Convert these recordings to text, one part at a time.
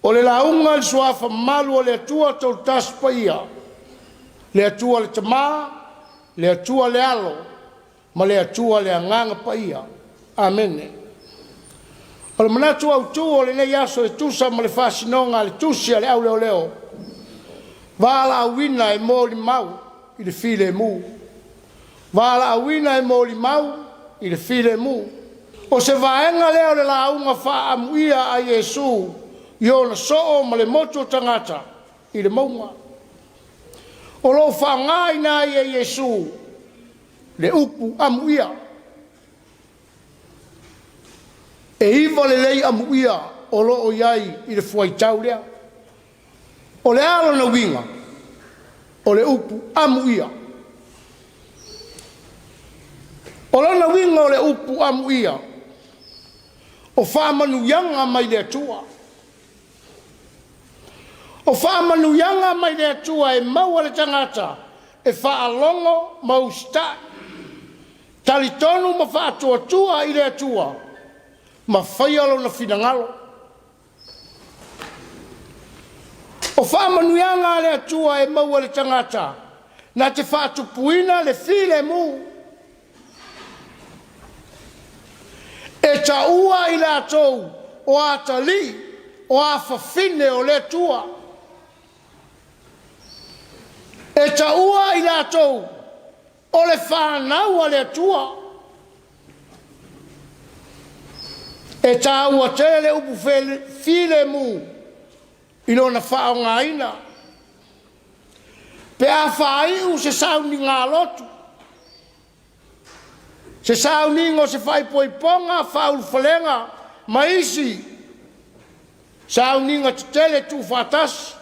O le lauga i le Suafa mamalu o le Atua Toolutasi Paia, le Atua le Tama, le Atua le Alo, ma le Atua le Agaga Paia. Amene. O le manatu autu o lenei aso e tusa ma le faasinoga a le tusi a le auleoleo, valaauina e molimau i le filemu. Valaauina e molimau i le filemu. O se vaega lea o le lauga faaamuia a Iesu i ona soo ma le motu o tagata i le mauga. O lo o faaaogaina ai e Iesu le upu amuia. E iva lelei amuia o lo o i ai i le fuaitau lea. O le a lona uiga? O le upu amuia. O lona uiga o le upu amuia, o faamanuiaga mai le Atua. O faamanuiaga mai le Atua e maua le tagata e faalogo ma usitai, talitonu ma faatuatua i le Atua ma faia lona finagalo. O faamanuiaga a le Atua e maua e le tagata na te faatupuina le filemu. E taua i latou o atalii, o afafine o le Atua. E taua i latou o le fanau a le Atua. E taua tele le upu filemu i lona faaaogaina pe a faaiu se sauniga lotu, se sauniga o se faaipoipoga, faaulufalega ma isi sauniga tetele tuufaatasi,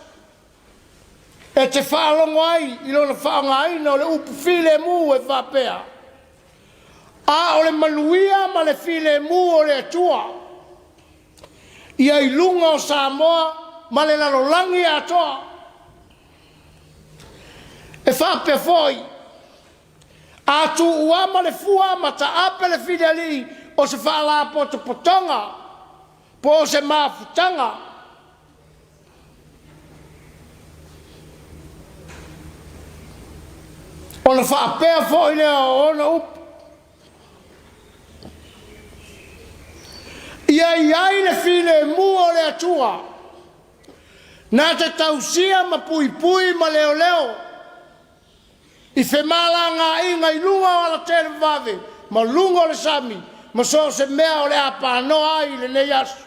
e te faalogo ai i lona faaaogaina o le upu filemu e faapea, a o le manuia ma le filemu o le Atua ia i luga o Samoa ma le lalolagi atoa. E faapea foi, a tuuama le fua ma taape le filialii o se faalapotopotoga po o se mafutaga, ona faapea foi lea o ona upu, Ia i ai le filemu o le Atua na te tausia ma puipui ma leoleo i femalagaaiga i luga o alatele vave ma luga o le sami ma so o se mea o le a panoa ai i lenei aso.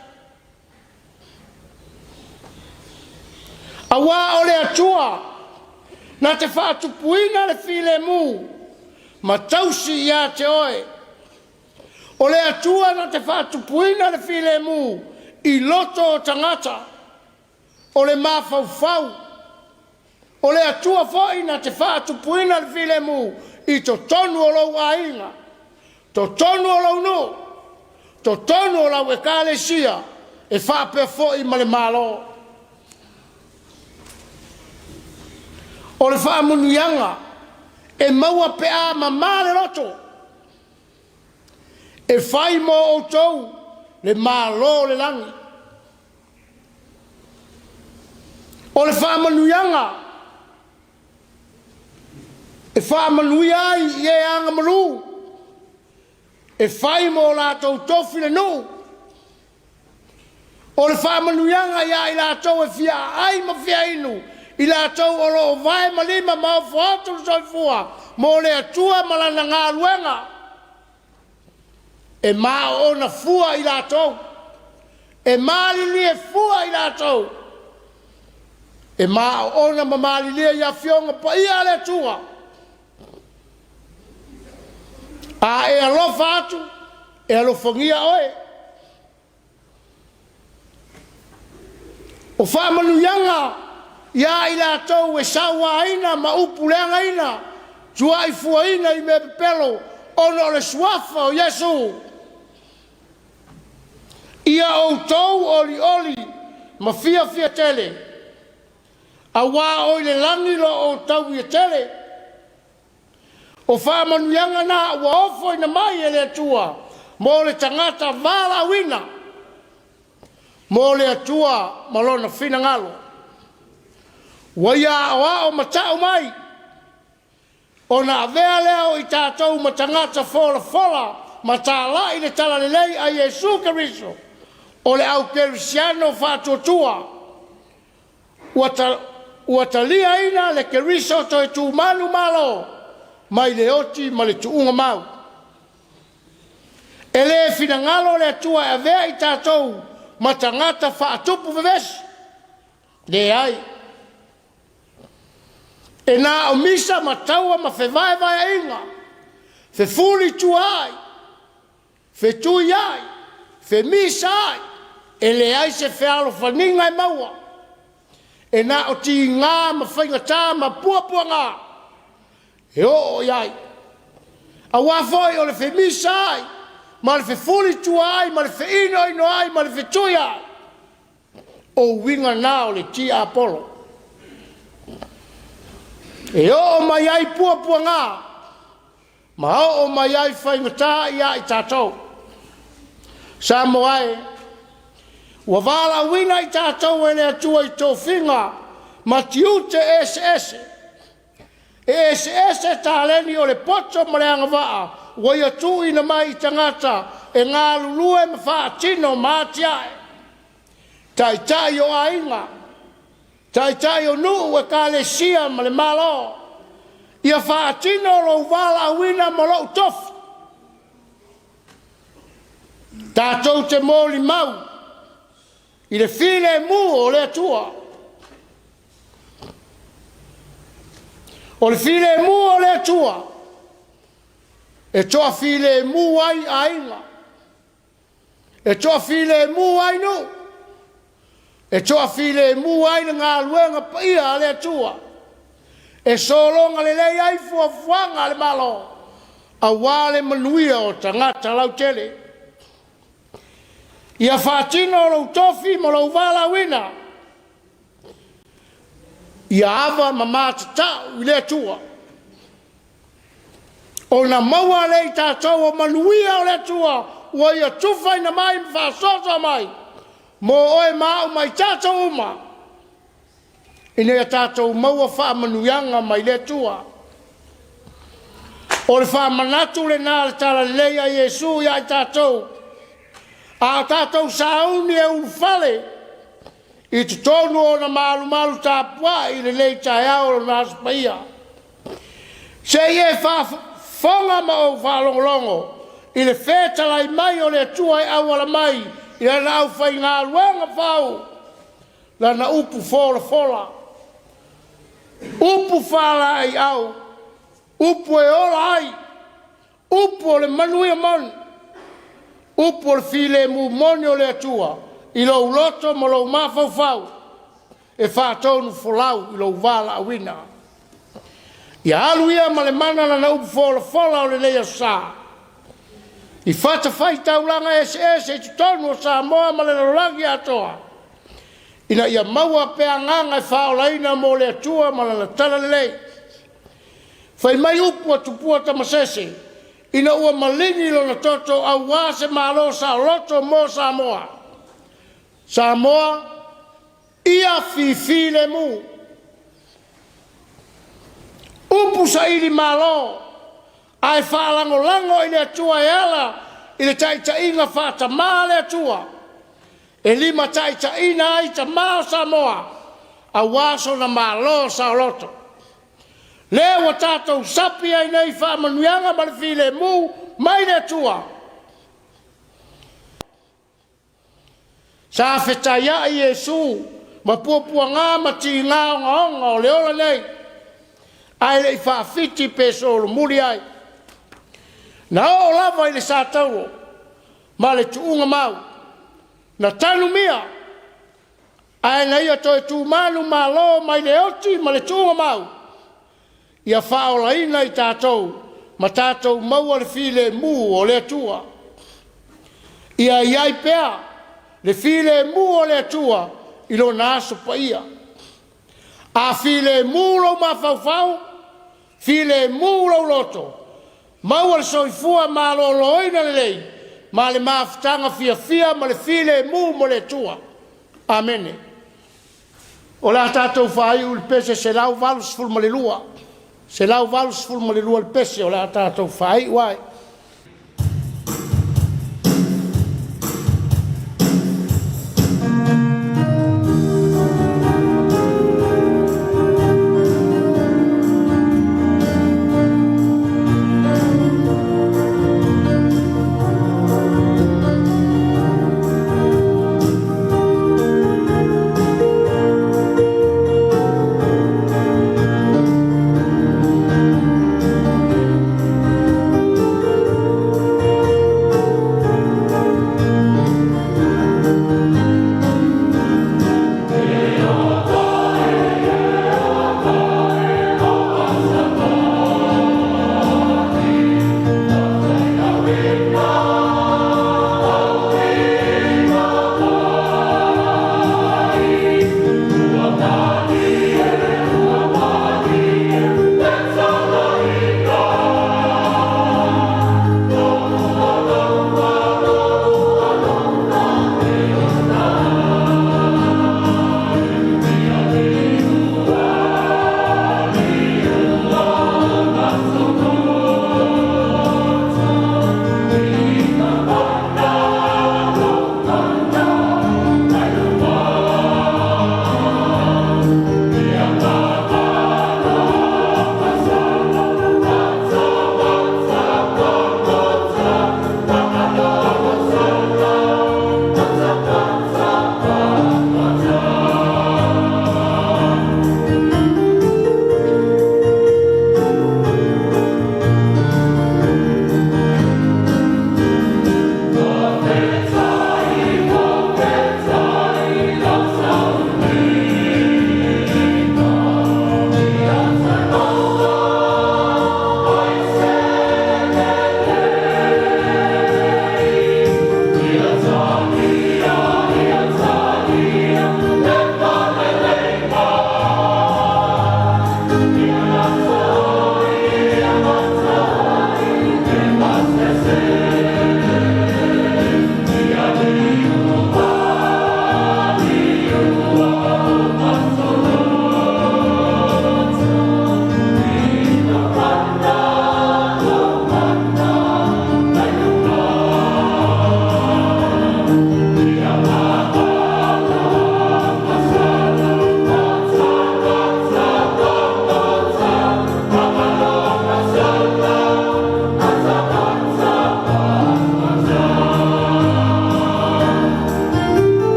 Aua o le Atua na te faatupuina le filemu ma tausi ia te oe. O le Atua na te faatupuina le filemu i loto o tagata, o le mafaufau. O le Atua foi na te faatupuina le filemu i totonu o lou aiga, totonu o lou nuu, totonu o lau ekalesia, e faapea foi ma le Malo. O le faamanuiaga e maua pe a mamā le loto, e fai mo outou le Malo o le lagi. O le faamanuiaga e faamanuia ai i e agamalu, e fai mo latou tofi le nuu. O le faamanuiaga ia i latou e fia aai ma fia inu, i latou o lo o vae ma lima ma ofo atu le soifua mo le Atua ma Lana galuega, e maoona fua i latou, e malilie fua i latou, e maoona ma malilie i Afioga Paia a le Atua. A e alofa atu, e alofagia oe. O faamanuiaga ia i latou e sauaina ma upuleagaina, tuuaifuaina i mea pepelo ona o le suafa o Iesu. Ia outou olioli ma fiafia tele, aua o i le lagi lo outou ia tele. O faamanuiaga na ua ofoina mai e le Atua mo le tagata valaauina. mo le Atua ma Lona finagalo. Ua ia aoao ma ta'u mai ona avea lea o i tatou ma tagata folafola ma tala'i le talalelei a Iesu Keriso o le au kerisiano faatuatua ua, ta, ua taliaina le Keriso toe tumanu malo mai le oti ma le tuuga mau. E lē finagalo le Atua e avea i tatou ma tagata faatupu vevesi. Leai, e na o misa ma taua ma fevaevaeaiga, fefulituaai, fetuiai, femisaai, e leai se fealofaniga e maua. E na o tigā ma faigatā ma puapuagā e oo i ai. Auā foi o le femisaai ma le fefulisuaai ma le feinoinoai ma le fetuiai, o uiga na o le tiapolo. E oo mai ai puapuagā ma oo mai ai faigatā iā i tatou. Samoa e, ua valaauina i tatou e le Atua i tofiga ma tiute eseese. E eseese taleni o le poto ma le agavaa ua ia tuuina mai i tagata e galulue ma faatino ma atiae. Taitai o aiga, taitai o nuu, ekalesia ma le Malo, ia faatino lou valaauina ma lou tofi. Tatou te molimau i le filemu o le Atua. O le filemu o le Atua e toafilemu ai aiga, e toafilemu ai nuu, e toafilemu ai le galuega paia a le Atua, e sologa lelei ai fuafuaga a le Malo auā le manuia o tagata lautele. Ia faatino lou tofi ma lou valaauina, ia ava ma matatau i le Atua, ona maua lea i tatou o manuia o le Atua ua ia tufaina mai ma faasoasoa mai mo oe ma au ma i tatou uma, ina ia tatou maua faamanuiaga mai le Atua. O le faamanatu lena le talalelei a Iesu iā i tatou, a o tatou sauni e ulufale i totonu o ona malumalu tapuai i lenei taeao o lona Aso Paia. Se i e faafofoga ma ou faalogologo i le fetalai mai o le Atua e auala mai i lana aufaigaluega fau, lana upu folafola, upu faalaeiau, upu e ola ai, upu o le manuia moni, upu o le filemu moni o le Atua i lou loto ma lou mafaufau e faatonufolau i lou valaauina. Ia alu ia ma le mana lana upu folafola o lenei aso sa i fatafaitaulaga eseese i totonu o Samoa ma le lalolagi atoa, ina ia maua pea agaga e faaolaina mo le Atua ma lana talalelei. Fai mai upu a Tupua Tamasese, ina ua maligi lona toto auā se Malo saoloto mo Samoa. Samoa, ia fifilemu. Upu saili malo ae faalagolago i le Atua e ala i le taitaiga faatamā a le Atua e limataitaiina ai tamā o Samoa auā sona Malo saoloto. Lea ua tatou sapi ai nei faamanuiaga ma le filemu mai le Atua. Sa fetaiai Iesu ma puapuagā ma tigā ogaoga o le ola nei, ae le i faafiti pe solomuli ai. Na oo lava i le satauro ma le tuuga mau, na tanumia, ae na ia toe tumanu malo mai le oti ma le tuuga mau, ia faaolaina i tatou ma tatou maua le filemu o le Atua. Ia i ai pea le filemu o le Atua i lona aso paia. A filemu lou mafaufau, filemu lou loto, maua le soifua maloloina lelei ma le mafutaga fiafia ma le filemu mo le Atua. Amene. O le a tatou faaiu i le pese 182, 182 le pese o le a tatou faaiu ai.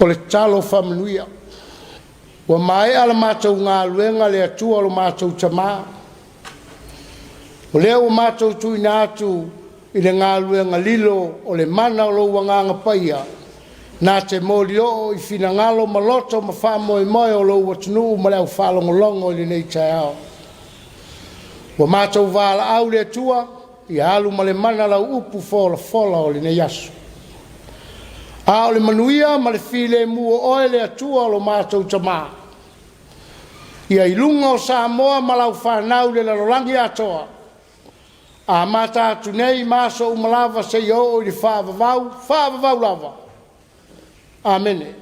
O le talo faamanuia. Ua maea la matou galuega le Atua lo matou Tama, o lea ua matou tuuina atu i le galuega lilo o le mana o lou Agaga Paia na te molioo i finagalo ma loto ma faamoemoe o lou atunuu ma le aufaalogologo i lenei taeao. Ua matou valaau le Atua, ia alu ma le mana lau upu folafola o lenei aso. A o le manuia ma le filemu o oe le Atua lo matou Tama, ia i luga o Samoa ma lau fanau i le lalolagi atoa, amata atu nei ma aso uma lava seia oo i le faavavau, faavavau lava. Amene.